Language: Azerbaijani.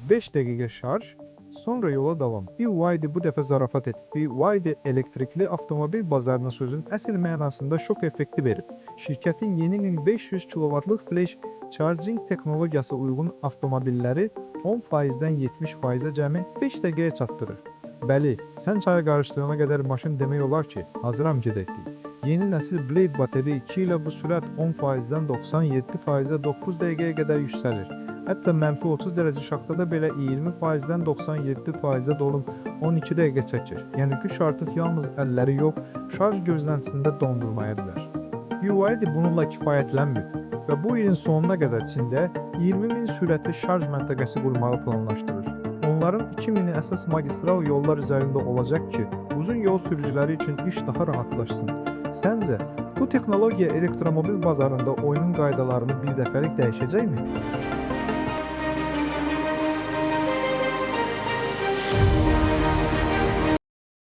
5 dəqiqə şarj, sonra yola davam. BYD bu dəfə zarafat etdi. BYD elektrikli avtomobil bazarına sözün əsl mənasında şok effekti verib. Şirkətin yeni 1500 kW'lıq flash charging texnologiyası uyğun avtomobilləri 10%-dən 70%-ə cəmi 5 dəqiqəyə çatdırır. Bəli, sən çaya qarışdırana qədər maşın demək olar ki, hazıram, gedək deyir. Yeni nəsil Blade Battery 2 ilə bu sürət 10%-dən 97%-ə 9 dəqiqəyə qədər yüksəlir. Hətta -30 dərəcə şaxtada belə 20%-dən 97%-ə dolum 12 dəqiqə çəkir. Yəni güc artıq yalnız əlləri yox, şarj gözləntisində dondurmaya bilər. BYD bununla kifayətlənmir və bu ilin sonuna qədər Çində 20 min sürətli şarj məntəqəsi qurmağı planlaşdırır. Onların 2000-i əsas magistral yollar üzərində olacaq ki, uzun yol sürücüləri üçün iş daha rahatlaşsın. Səncə, bu texnologiya elektromobil bazarında oyunun qaydalarını bir dəfəlik dəyişəcəkmi?